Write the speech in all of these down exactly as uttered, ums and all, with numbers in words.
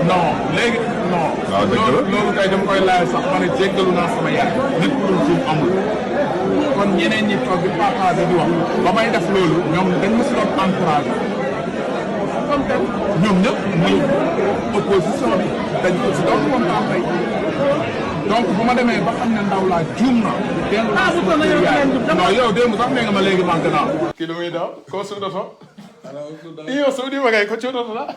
Non, léegi non. Loolu kay dama koy laaj sax, ma ne jéggalu naa sama yaay. Nit ku dul juum amul. Kon ñeneen ñi toog di partager di wax, ba may def loolu, ñoom dañ ma si doon encouragé. Ñoom ñëpp, muy opposition bi, dañ ko si doon kontaan tey. Donc bu ma demee ba xam ne ndaw laa, juum naa, dellu naa sama kër yaay. Non, yow démb sax nee nga ma léegi maa gën a kii damay daw koo suuda fa. Iyo, suuɗiima kay ko cuuɗotoɗaa.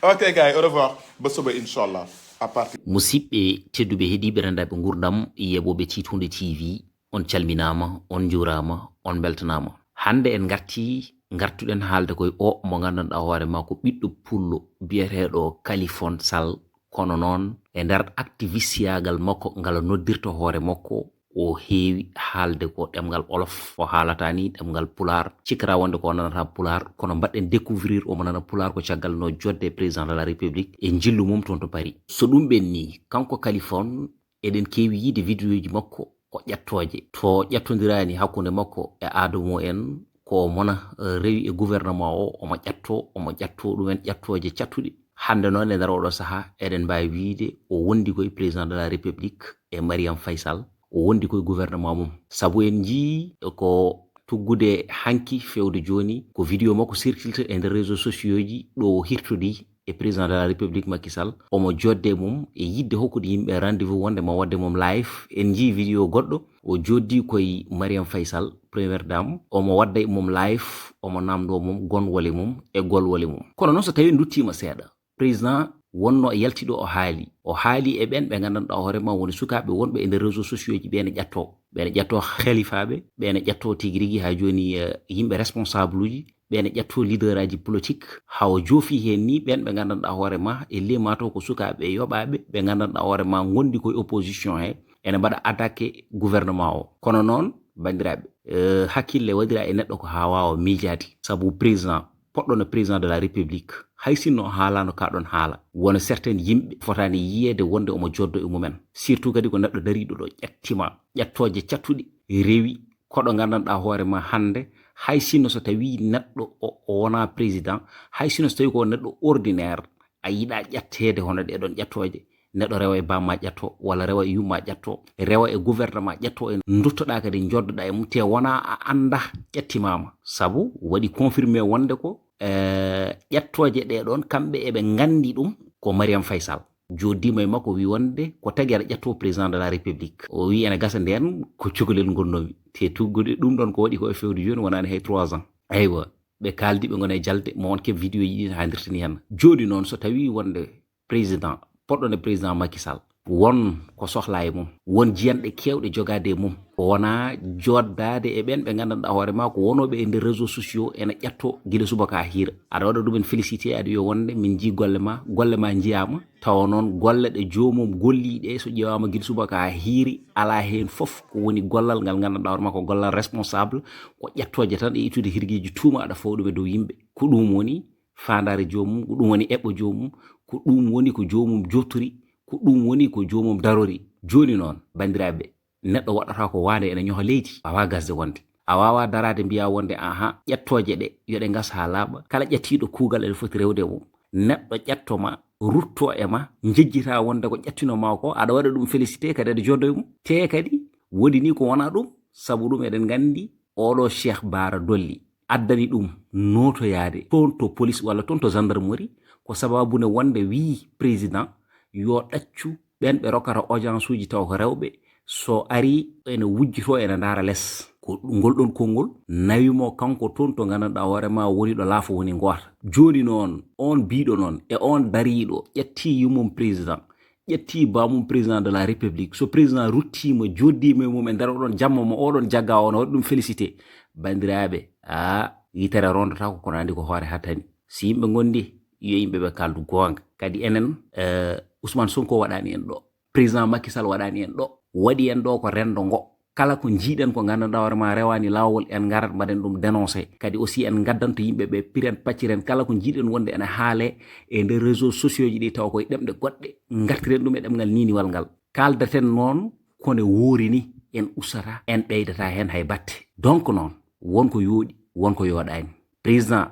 Ok, gars, au revoir. Ba suba, inchallah. À partir. Musidɓe tedduɓe heɗiiɓe renndaaɓe nguurndam, yeɓooɓe Tiitunde T V, on calminaama, on njuuraama, on mbeltanaama. Hannde en ngartii, ngartuɗen haalde koye o mo nganndanɗaa hoore maa ko ɓiɗɗo pullo biyeteeɗo Kalifon Sall, kono noon e nder activisteyaagal makko ngal o noddirta hoore makko, o heewi haalde ko ɗemngal Wolof, o haalata ni ɗemngal Pulaar, cikkata wonde ko o nanata Pulaar, kono mbaɗɗen découvrir omo nana Pulaar ko caggal no jodde président de la République e njillu mum toon to Paris. So ɗum ɓenni, kanko Kalifon, eɗen keewi yiide vidéoji makko ko ƴattooje. To ƴattondiraani hakkunde makko e Adamo en, ko o mona, eh, rewi e gouvernement o, omo ƴatto, omo ƴatto ɗumen ƴattooje cattuɗe. Hannde noon e nder oɗo sahaa, eɗen mbaawi wiyde o wondi koye président de la République e Mariam Faye Sall, o wondi koye gouvernement mum. Sabu en njii ko tuggude hanki fewde jooni, ko vidéo makko circulte e nder réseaux sociaux ji ɗo o hirtodi e président de la République Macky Sall, omo jodde mum e yidde hokkude yimɓe rendez-vous wonde ma wadde mum live. En njii vidéo goɗɗo, o joddi koye Mariam Faye Sall, première dame, omo wadda e mum live, omo namdo mum gonwole mum e golwole mum. Kono noon so tawi en duttiima seeɗa, président wonno e yalti ɗo o haali. O haali e ɓen ɓe nganndanɗaa hoore ma woni sukaaɓe wonɓe e nder réseaux sociaux ji, ɓe ne ƴatto. Ɓe ne ƴatto halifaaɓe, ɓe ne ƴatto tigi rigi haa jooni, eh, yimɓe responsable uji, ɓe ne ƴatto leader aji politique. Haa o joofi heen ni ɓen ɓe nganndanɗaa hoore ma e ley ma to ko sukaaɓe yoɓaaɓe ɓe nganndanɗaa hoore ma ngondi koye opposition he, ene mbaɗa attaqué gouvernement o. Kono noon, banndiraaɓe, eh, hakkille waɗira e neɗɗo ko haa waawa miijaade. Sabu président, poɗɗo no président de la République, hay sinno o haalaano ka ɗon haala, wona certaine yimɓe fotaani yiyeede wonde omo joddo e mumen. Surtout kadi ko neɗɗo dariiɗo ɗo ƴattima ƴattooje cattuɗe, rewi koɗo nganndanɗaa hoore ma hannde, hay sinno so tawii neɗɗo o, o wonaa président, hay sinno so tawii ko neɗɗo ordinaire, a yiɗaa ƴatteede hono ɗee ɗoon ƴattooje. Neɗɗo rewa e bamma ƴatto, walla rewa e yumma ƴatto, rewa e gouvernement ƴatto, e duttoɗaa kadi njoddoɗaa e mum, te wonaa a anndaa ƴattimaama. Sabu waɗi confirmé wonde ko, eh, ƴattooje ɗee ɗoon, kamɓe eɓe nganndi ɗum ko Mariam Faye Sall. Joddiima e makko, wi wonde ko tagi aɗa ƴatto président de la République. O wi ene gasa ndeen ko cukalel ngonnomi. Te tuggude ɗum ɗoon ko waɗi ko e fewde jooni wonaani hay trois ans. Aywa, ɓe kaaldi ɓe ngona e jalde, mo on keɓ vidéo ji ɗi haa ndirtini heen. Jooni noon so tawii wonde président, poɗɗo nde président Macky Sall, won ko sohla e mum, won jiyanɗe keewɗe jogaade e mum, ko wonaa joddaade e ɓen ɓe nganndanɗaa hoore ma ko wonooɓe e nder réseaux sociaux ene ƴatto gila subaka haa hiira. Aɗa waɗa ɗumen félicité, aɗa wiya wonde min njii golle ma, golle ma njiyaama, tawa noon golle ɗe joomum gollii ɗe, so ƴeewaama gila subaka haa hiiri, alaa heen fof ko woni gollal ngal nganndanɗaa hoore ma ko gollal responsable, ko ƴattooje tan e ittude hirgeeji tuuma aɗa fawa ɗum e dow yimɓe. Ko ɗum woni faandaare joomum, ko ɗum woni eɓɓo joomum, ko ɗum woni ko joomum jottori, ko ɗum woni ko joomum darori. Jooni noon, banndiraaɓe, neɗɗo waɗata ko waande ene ñoha leydi, a waawaa gasde wonde. A waawaa daraade mbiyaa wonde, aha, ƴattooje ɗe, yo ɗe ngas haa laaɓa. Kala ƴattiiɗo kuugal ene foti rewde e mum. Neɗɗo ƴatto ma, rutto e ma, njejjita wonde ko ƴattino ma ko, aɗa waɗa ɗum félicité, kadi aɗa joddo e mum. Te kadi, woodi ni ko wonaa ɗum, sabu ɗum eɗen nganndi, oɗo Cheikh Bara Dolly addani ɗum nootoyaade toon to police walla toon to gendarmerie, ko sababu ne wonde wii président yo ɗaccu ɓen ɓe rokkata audience uji taw ko rewɓe, so ari ene wujjito ene ndaara les. Ko ngol ɗon konngol nawi mo kanko toon to nganndanɗaa hoore ma woni ɗo laafo woni ngoota. Jooni noon, on biiɗo noon e on dariiɗo ƴettii yummum président, ƴettii baamum président de la République. So président ruttiima, joddiima e mum e nder oɗon jamma mo oɗon jagga o, no waɗi ɗum félicité. Banndiraaɓe, a yitere rondotaako kono anndi ko hoore hattani. Si yimɓe ngondi, yo yimɓe ɓe kaldu goonga. Kadi enen, eh, Ousmane Sonko waɗani en ɗo. Président Macky Sall waɗani en ɗo. Waɗi en ɗo ko renndo ngo. Kala ko njiiɗen ko nganndanɗaa hoore ma rewaani laawol, en ngarat mbaɗen ɗum dénoncé. Kadi aussi en ngaddanto yimɓe ɓe piren pacciren kala ko njiiɗen wonde ene haale e nder réseaux sociaux ji ɗi tawa koye ɗemɗe goɗɗe. Ngartiren ɗum e ɗemngal niiniwal ngal. Kaaldaten noon kone woori ni en ustata, en ɓeydata heen hay batte. Donc noon, won ko yooɗi, won ko yooɗaani. Président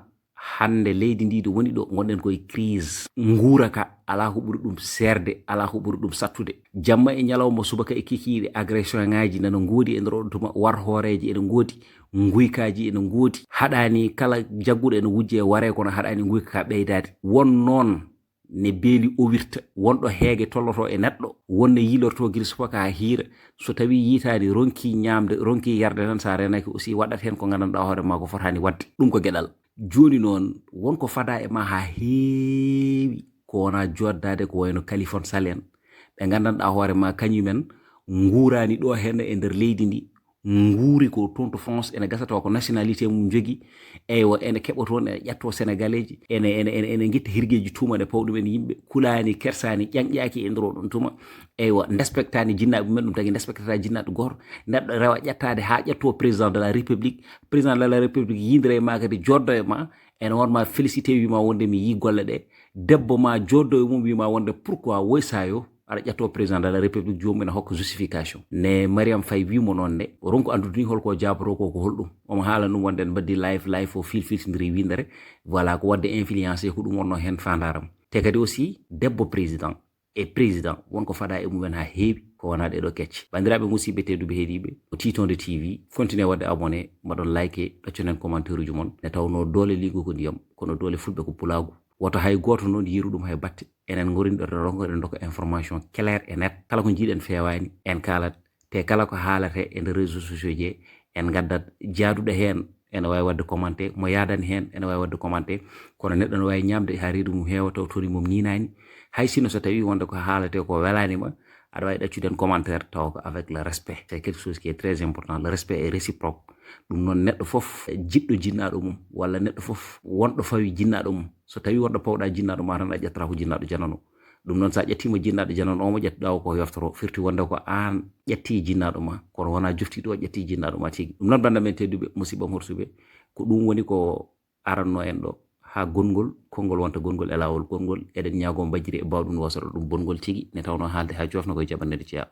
Hannde leydi ndi ɗo woni ɗo, ngonɗen koye crise. Nguura ka, alaa ko ɓuri ɗum seerde, alaa ko ɓuri ɗum sattude. Jamma e ñalawma, subaka e kikiiɗe, agression ŋaaji nana ngoodi e nder oɗo tuma, war hooreeji ene ngoodi, nguykaaji ene ngoodi. Haɗaani kala jagguɗo ene wujje e waree, kono haɗaani nguyka ka ɓeydaade. Won noon ne beeli o wirta, wonɗo heege tolloto e neɗɗo, wonno yiilorto gila subaka haa hiira. So tawi yiitaani, ronki ñaamde, ronki yarde tan, so a reenaaki aussi, waɗat heen ko nganndanɗaa hoore maa ko fotaani waɗde. Ɗum ko geɗal. Jooni noon, won ko fadaa e maa haa heewi, ko wonaa jooddaade ko wayno Kaliphone Sall en, ɓe nganndanɗaa hoore maa kañumen nguuraani ɗo heen e nder leydi ndi, nguuri ko toon to France, ene gasa tawa ko nationalité mum jogi. Eywa, ene keɓo toon, ene ƴatto Sénégalais ji, ene, ene, ene, ene ngitta hirgeeji tuuma, ene paw ɗumen yimɓe, kulaani, kersaani, ƴaŋƴaaki e nder oɗon tuma. Eywa, ndespektaani jinnaaɓe mumen, ɗum tagi ndespektata jinnaaɗo gooto. Neɗɗo rewa ƴettaade haa ƴetto président de la République. Président de la République yindira e maa kadi, joddo e maa, ene won ma félicité, wiima wonde mi yii golle ɗe. Debbo ma joddo e mum, wiima wonde pourquoi woy sayo aɗa ƴetto président de la République, joomum ene hokka justification. Ne Mariam Faye wiimo noon ne, ronku anndude ni holko jaaboto ko, ko holɗum. Omo haala ɗum wonde en mbaɗdi live, live o fil-, filtindiri windere. Voilà, ko waɗde influencé, ko ɗum wonno heen faandaaram. Te kadi aussi, debbo président e président, won ko fadaa e mumen haa heewi, ko wonaa ɗee ɗoo kecce. Banndiraaɓe musidɓe tedduɓe heɗiiɓe, ko Tiitonde T V, continue waɗde abonné, mbaɗon like, ɗacconen commentaire uji mon. Ne tawnoo doole liigu ko ndiyam, kono doole fulɓe ko pulaagu. Woto hay gooto noon yiiru ɗum hay batte. Enen ngorinɗo ronko, eɗen ndokka information clair et net. Kala ko njiiɗen feewaani, en kaalat. Te kala ko haalate e nder réseaux sociaux je, en ngaddat jaaduɗo heen, ene waawi waɗde commenté, mo yaadani heen, ene waawi waɗde commenté. Kono neɗɗo ne waawi ñaamde haa reedu mum heewa, taw toni mum niinaani. Hay sinno so tawii wonde ko haalate ko welaani ma, aɗa waawi ɗaccude heen commentaire, tawa ko avec le respect. C'est quelque chose qui est très important. Le respect est réciproque. Ɗum noon, neɗɗo fof jiɗɗo jinnaaɗo mum, walla neɗɗo fof wonɗo fawi jinnaaɗo mum, so tawii wonɗo pawɗa jinnaaɗo ma tan, a ƴettata ko jinnaaɗo janano. Ɗum noon, so a ƴettiima jinnaaɗo janano o mo ƴettuɗaa o, ko yoftoro, firti wonde ko aan ƴetti jinnaaɗo ma, kono wonaa joftiiɗo o ƴetti jinnaaɗo ma tigi. Ɗum noon, bannda men tedduɓe, musidɓe am horsuɓe, ko ɗum woni ko aranno en ɗo. Haa gongol, konngol wonta gongol e laawol gongol. Eɗen ñaagoo mbajiri e baawɗum wasoro ɗum bongol tigi, ne tawnoo haalde haa joofna koye jaɓanɗe nde jeyaa.